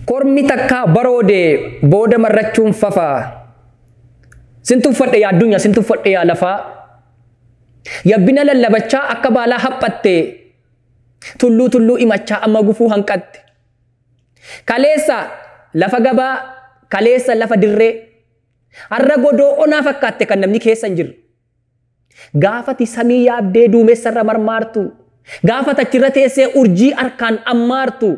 Kormi takkaa baroode booda marrachuun fafaa. Sin tuffadhe yaa addunyaa, sin tuffadhe yaa lafaa. Yabbina lallabachaa akka baalaa haphatte. Tulluu tulluu imachaa amma gufuu hanqatte. Kaleessa lafa gabaa, kaleessa lafa dirree. Har'a godoo onaa fakkaatte kan namni keessa hin jirre. Gaafati samii yaabdee duumessarra marmaartu. Gaafata achirra teessee urjii harkaan ammaartu.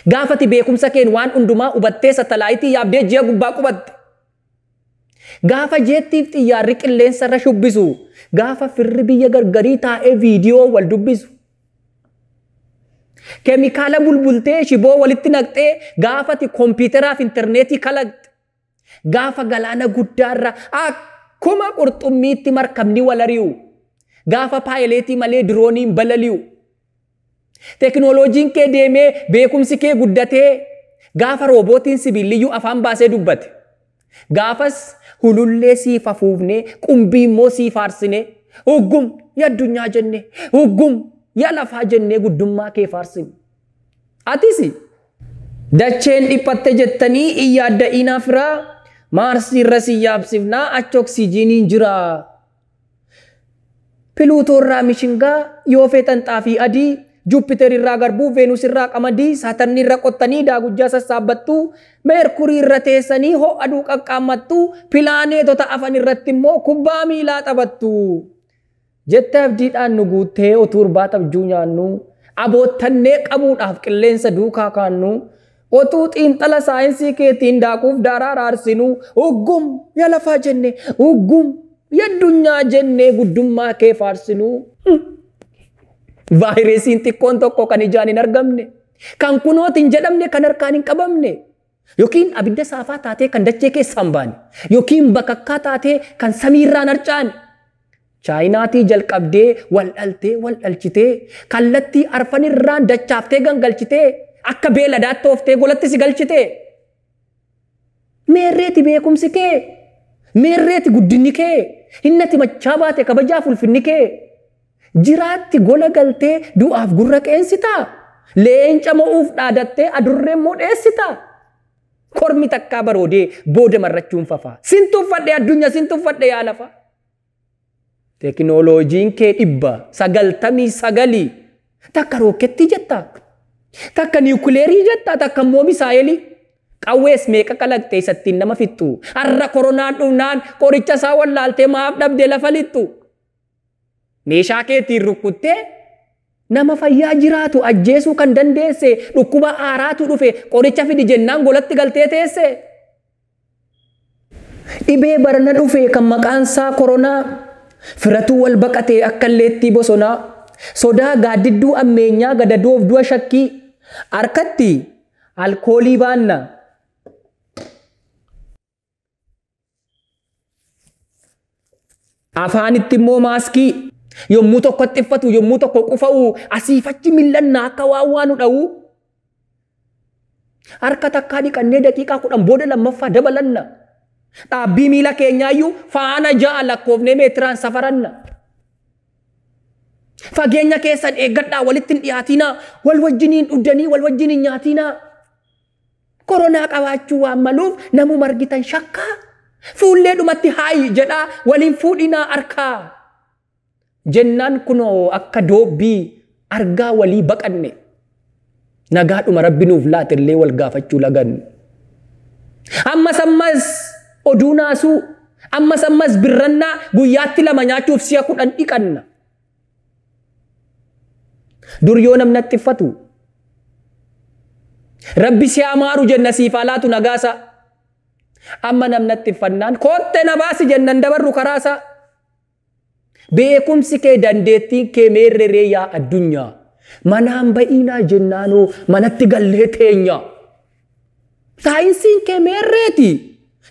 Gaafati beekumsa keen waan hundumaa hubattee satalaayitii yaabdee ji'a gubbaa qubatte. Gaafa jeettiif xiyyaarri qilleensarra shubbisu. Gaafa firri biyya gargarii taa'ee viidiyoo wal dubbisu. Keemikaala bulbultee shiboo walitti naqxee gaafati kompiiteraaf intarneetii kalaqxe. Gaafa galaana guddaarra akkuma qurxummiitti markabni wal ari'u. Gaafa paayileetii malee dirooniin balali'u. Teknooloojiin kee deemee beekumsi kee guddatee gaafa roobootiin sibiiliyyuu afaan baasee dubbate. Gaafas hulullee siif afuufnee qumbii immoo siif faarsinee uggum yaa addunyaa jennee uggum yaa lafaa jennee guddummaa kee faarsine. Atis dacheen dhiphatte jettanii iyyaadda'iinaa firaa Maarsii irra si yaabsifnaa achi oksijiiniin jira. Piluutoo irraa mishingaa yoo feetan xaafii adii Jupiter irraa garbuu, Veenus irraa qamadii, Saatarni irra qottanii daagujjaa sassaabbattu, Meerkurii irra teessanii ho'a aduu qaqqaammattu, pilaaneetota afan irratti immoo kubbaa miilaa taphattu. Jettee abdiidhaan nu guuttee utuu irbaata abjuu nyaannu, aboottannee qabuudhaaf qilleensa duukaa kaannu, otuu xiinxala saayinsii keetiin daakuuf daaraa raarsinu, uggum yaa lafaa jenne, uggum yaa addunyaa jennee guddummaa kee faarsinu. Vaayirasiin xiqqoon tokko kan ijaan hin argamne, kan kunooti hin jedhamne, kan harkaan hin qabamne, yookiin abidda saafaa taatee kan dachee keessaa hin baane, yookiin bakakkaa taatee kan samiirraan harcaane. Chaayinaatii jalqabdee wal dhaltee wal dhalchitee kallattii arfanirraan dachaaftee gangalchitee akka beeladaatti ooftee golatti si galchitee. Meerreeti beekumsi kee, meerreeti guddinni kee, hinnati machaa baate kabajaaf ulfinni kee. Jiraatti gola galtee du'aaf gurra qeensitaa? Leenca mo'uuf dhaadattee adurree immoo dheessitaa? Kormi takkaa baroodee booda marrachuun fafaa. Sin tuffadhe addunyaa, sin tuffadhe yaa lafa. Teknooloojiin kee 999 takka rookettii jetta, takka niwukileerii jetta, takka immoo misaayelii. Qawwees meeqa kalaqxee isattiin nama fixxu. Har'a koronaan dhufnaan qoricha isaa wallaaltee maaf dhabdee lafa lixxu. Meeshaa keetiin rukkuttee nama fayyaa jiraatu ajjeesuu kan dandeesse dhukkuba haaraatu dhufe qoricha fidi jennaan golatti galtee teesse. Dhibee barana dhufe kan maqaan isaa koronaa firatuu wal baqatee akka illeettii bosonaa sodaa gaaddidduu ammeenyaa gadadoof du'a shakkii harkatti alkoolii baanna. Afaanitti immoo maaskii yommuu tokko xiffatu yommuu tokko qufa'u asiif achi mil'annaa akka waan waan nu dha'u. Harka takkaa dhiqannee daqiiqaa 10 booda lammaffaa dabalanna. Dhaabbii miila keenyaayyuu faana 6 lakkoofnee meetiraan safaranna. Fageenya keessan eeggadhaa walitti hin dhiyaatinaa wal wajjiniin dhuddanii wal wajjiniin nyaatinaa. Koronaa qabaachuu waan maluuf namuma argitan shakkaa. Fuullee dhumatti haayi jedhaa waliin fuudhinaa harkaa. Jennaan kunoo akka doobbii argaa walii baqanne. Nagaadhuma rabbi nuuf laate illee wal gaafachuu laganne. Ammas ammas oduu naasuu, ammas ammas birrannaa guyyaatti 2 nyaachuuf si'a 10 dhiqanna. Dur yoo namni attiffatu rabbi si amaaru jenna siif haa laatu nagaasa. Amma namni attiffannaan kootte na baasi jennan dabarru karaasa. Beekumsi kee dandeettiin kee meerreree yaa addunyaa. Manaan ba'iinaa jennaanoo manatti gallee teenya. Saayinsiin kee meerreeti.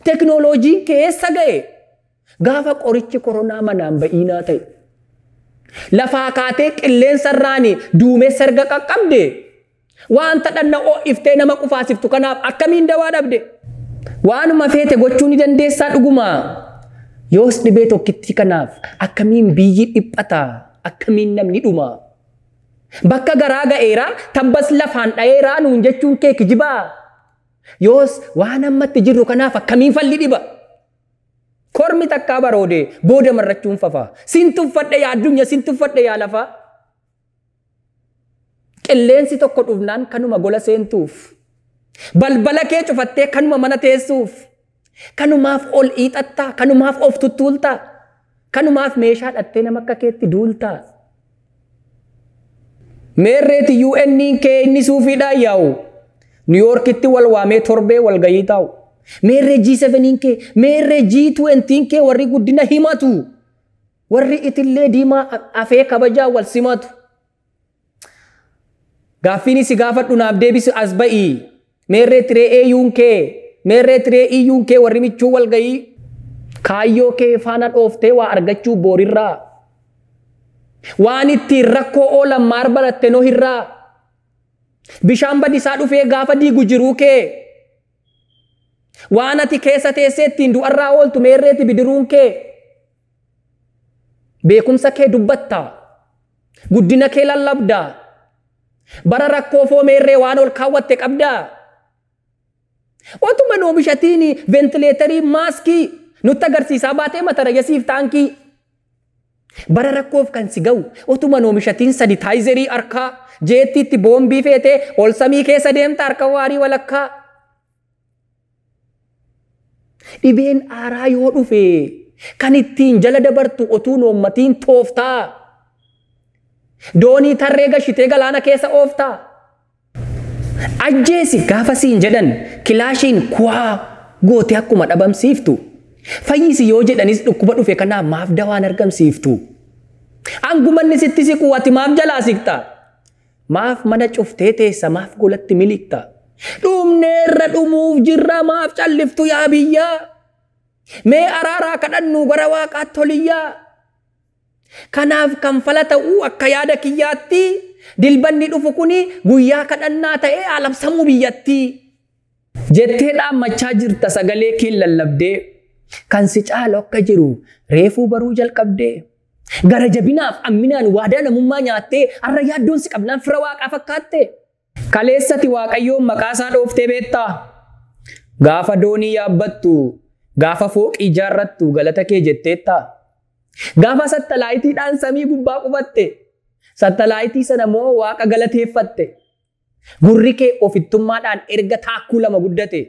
Teknooloojiin kee eessa ga'e? Gaafa qorichi koronaa manaan ba'iinaa ta'e. Lafaa kaatee qilleensa irraani duumessa erga qaqqabde wanta dhanna ho'iftee nama qufaasiftu kanaaf akkamiin dawaa dhabde? Waanuma feete gochuu ni dandeessaa dhuguma. Yoos dhibee tokkittii kanaaf akkamiin biyyi dhiphata? Akkamiin namni dhuma? Bakka garaa ga'eera, tabbas lafaan dha'eera nuun jechuun kee kijibaa? Yoos waan ammatti jirru kanaaf akkamiin falli dhiba? Kormi takkaa baroode booda marrachuun fafa. Sin tuffadhe yaa addunyaa, sin tuffadhe yaa lafaa. Qilleensi tokko dhufnaan kanuma gola seentuuf. Balbala kee cufattee kanuma mana teessuuf. Kanumaaf ol hiixattaa, kanumaaf of tuttuultaa, kanumaaf meeshaa dhattee nama akka keetti duultaa. Meerreeti UN kee inni suufiidhaan yaa'u. New Yorkitti wal waamee torbee wal gayii taa'u. Meerree G7 kee, meerree G20 kee warri guddina himatu. Warri itillee diimaa afee kabajaa wal simatu. Gaaffiin si gaafadhu naaf deebisu as ba'ii. Meerree tiree AU'n kee, meerree tiree EU'n kee warri michuu wal gayii. Kaayyoo kee faana dhooftee waa argachuu boorirraa. Waan ittiin rakkoo oolan maar baratte noo hirraa. Bishaan badisaa dhufee gaafa diigu jiruu kee. Waan ati keessa teessee ittiin du'arraa ooltu meerreeti bidiruun kee. Beekumsa kee dubbatta. Guddina kee lallabda. Bara rakkoo foo meerree waan ol kaawwatte qabdaa. Otuma oomishatiin ventileetarii maaskii nutti agarsiisaa baatee mata rayyasiif taankii. Bara rakkoof kan si ga'u otuma oomishatiin sanitaayizerii harkaa jeettiitti boombii feetee ol samii keessa deemta harka waarii walakkaa. Dhibeen aaraa yoo dhufe kan ittiin jala dabartu otuu noommatiin tooftaa. Doonii tarree gashitee galaana keessa ooftaa. Ajjeesi gaafa siin jedhan kilaashiin kuwaa gootee akkuma dhabamsiiftu. Fayyisi yoo jedhanis dhukkuba dhufe kanaaf maaf dawaan argamsiiftu. Angumanni sitti siqu ati maaf jalaa siqta? Maaf mana cuftee teessa maaf golatti miliqta? Dhumneerra dhumuuf jirra maaf calliftu yaa biyyaa? Mee araaraa kadhannu gara waaqaatti toliyyaa? Kanaaf kan fala ta'uu akka yaada kiyyaatti dilbanni dhufu kuni guyyaa kadhannaa ta'ee alamsamuu biyyatti. Jettee dhaammachaa jirta sagalee kee lallabdee. Kan si caalu akka jiru reefuu baruu jalqabdee. Gara jabinaaf amminaan waadaa namummaa nyaattee har'a yaaddoon si qabnaan fira waaqaa fakkaatte. Kaleessati waaqayyoon maqaa isaa dhooftee beektaa? Gaafa doonii yaabbattu, gaafa fooqii ijaarrattu galata kee jetteettaa? Gaafa sattalaayitiidhaan samii gubbaa qubatte, sattalaayitii sana moo waaqa galateeffatte? Gurri kee ofittummaadhaan erga taakkuu lama guddate,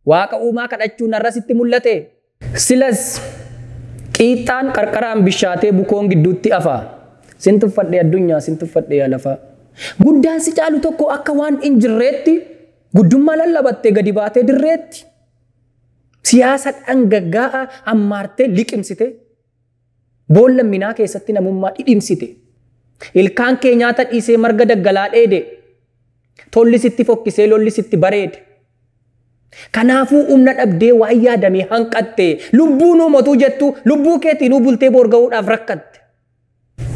waaqa uumaa kadhachuun har'a sitti mul'ate. Silas qiixxaan qarqaraan bishaatee bukoon gidduutti afa. Sin tuffadhe addunyaa, sin tuffadhe yaa lafaa. Guddaan si caalu tokko akka waan hin jirreetti guddummaa lallabattee gadi baatee dirreetti. Siyaasa dhangaggaa'aa hammaartee liqimsite. Boolla minaa keessatti namummaa dhidhimsite. Ilkaan kee nyaata dhiisee marga daggalaa dheede. Tolli sitti fokkisee lolli sitti bareede. Kanaafuu humna dhabdee waan yaadamee hanqatte. Lubbuu nuu motuu jettu lubbuu keetiin bultee boorga'uudhaaf rakkatte.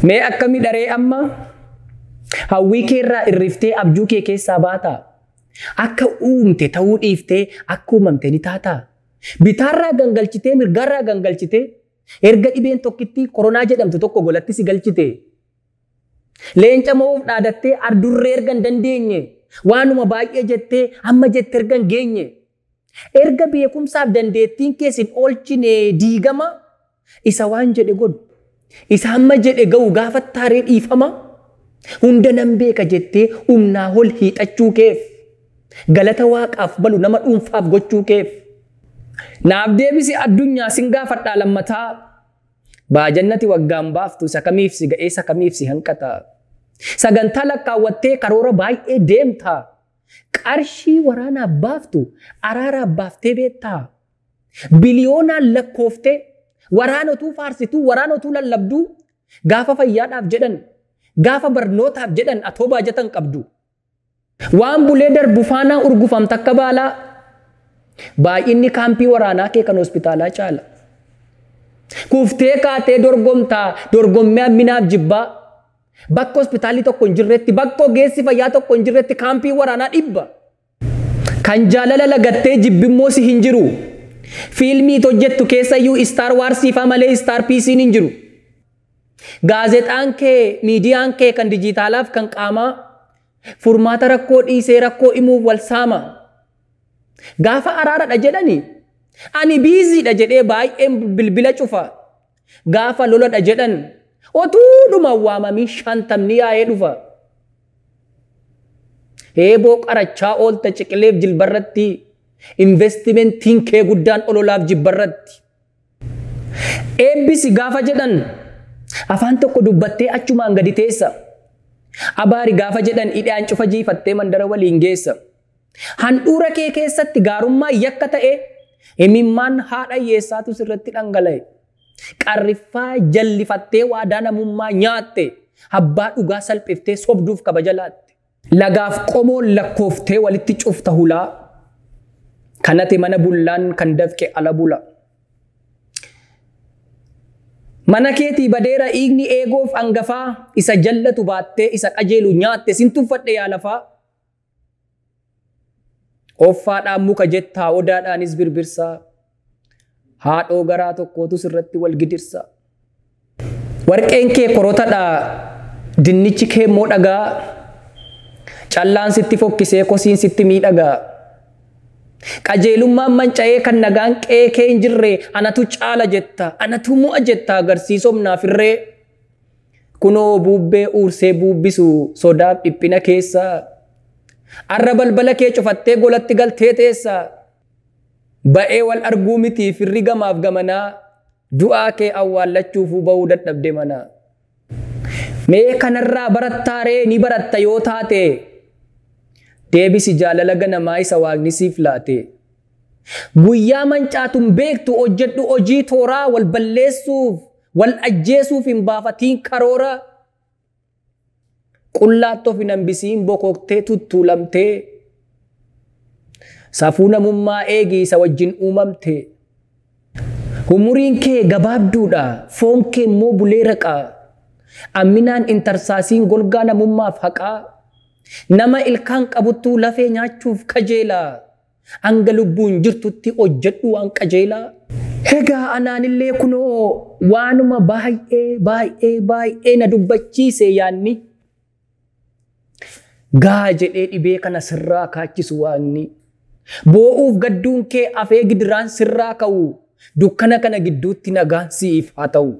Mee akkamii dharee amma? Hawwii keerraa irriftee abjuu kee keessaa baataa? Akka uumte ta'uu dhiiftee akka uumamte ni taataa? Bitaarraa gangalchitee mirgaarraa gangalchitee erga dhibeen tokkittii koronaa jedhamtu tokko golatti si galchite. Leenca mo'uuf dhaadattee ardurree erga hin dandeenye waanuma baay'ee jettee amma jette erga hin geenye. Erga beekumsaaf dandeettiin keessin oolchine diigama isa waan jedhe godhu. Isa amma jedhe ga'u gaafa taaree dhiifama. Hunda nan beeka jettee humnaa ol hiixachuu keef. Galata waaqaaf balu nama dhuunfaaf gochuu keef. Naaf deebisi addunyaa sin gaafadhaa lammataa. Baajannati waggaan baaftu isa kamiif si ga'ee isa kamiif si hanqata. Sagantaa lakkaawwattee karoora baay'ee deemta. Qarshii waraanaaf baaftu araaraaf baaftee beektaa. Biliyoonaan lakkooftee waraana utuu faarsituu waraana utuu lallabduu gaafa fayyaadhaaf jedhan gaafa barnootaaf jedhan atoo baajatan qabdu. Waan bulee darbu faanaa urgufamta akka baalaa. Baay'inni kaampii waraanaa kee kan hospitaalaa caala. Kuftee kaatee dorgomtaa dorgommii amminaaf jibbaa. Bakka hospitaalli tokko hin jirretti bakka ogeessi fayyaa tokko hin jirretti kaampii waraanaa dhibba. Kan jaalala lagattee jibbimmoo si hin jiru. Fiilmii hojjettu keessayyuu Star Wars faa malee Star PC'n hin jiru. Gaazexaan kee miidiyaan kee kan dijitaalaaf kan qaamaa furmaata rakkoo dhiisee rakkoo himuuf wal saama. Gaafa araaradha jedhani ani biiziidha jedhee baay'een bilbila cufa. Gaafa loladha jedhan otuudhuma waamamii 50 yaa'ee dhufa. Heeboo qarachaa oolta ciqileef jilbarratti, investimentiin kee guddaan ololaaf jibbarratti. Eebbisi gaafa jedhan afaan tokko dubbattee achumaan gadi teessa. Abaari gaafa jedhan hidhaan cufa jiifattee mandara waliin geessa. Handhuura kee keessatti gaarummaa yakka ta'e himimmaan haadha hiyyeessaatu sirratti dhangala'e. Qarriffaa jallifattee waadaa namummaa nyaatte, abbaa dhugaa salphiftee sobduuf kabaja laatte. Lagaaf qomoon lakkooftee walitti cufta hulaa. Kanate mana bullaan kan dafqe ala bula. Mana keetii badeera dhiigni eegoof hangafaa, isa jallatu baattee isa qajeelu nyaatte, sin tuffadhe yaa lafaa. Offaadhaan muka jettaa odaadhaanis birbirsaa. Haadhoo garaa tokkootu sirratti wal gidirsa. Warqeen kee korotadha, dinnichi kee immoo dhagaa. Callaan sitti fokkisee kosiin sitti miidhagaa. Qajeelummaan manca'ee kan nagaan qe'ee kee hin jirre, anatu caala jetta, anatu mo'a jetta agarsiisomnaaf irree. Kunoo bubbee uursee buubbisu sodaaf dhiphina keessa. Arra balbala kee cufattee golatti galtee teessa. Ba'ee wal arguu miti firri gamaaf gamanaa, du'aa kee awwaallachuufuu ba'uu dadhabde mana. Mee kanarraa barattaaree ni baratta yoo taate, deebisi jaalala ganamaa isa waaqni siif laate. Guyyaa mancaatuun beektu hojjedhu hojii tooraa, wal balleessuuf wal ajjeesuuf hin baafatiin karoora. Qullaatti of hin hambisiin bokoktee tuttuulamtee. Safuu namummaa eegi isa wajjin uumamte. Umuriin kee gabaabduudha, foon kee immoo bulee raqa. Amminaan intarsaasiin golgaa namummaaf haqaa. Nama ilkaan qabuttuu lafee nyaachuuf kajeela. Hanga lubbuun jirtutti hojjedhu waan qajeelaa. Egaa anaanillee kunoo waanuma baay'ee baay'ee baay'ee na dubbachiise yaanni. Gaa jedhee dhibee kana sirraa kaachisu waanni. Boo'uuf gadduun kee afee gidiraan sirraa ka'u. Dukkana kana gidduutti nagaan siif haa ta'u.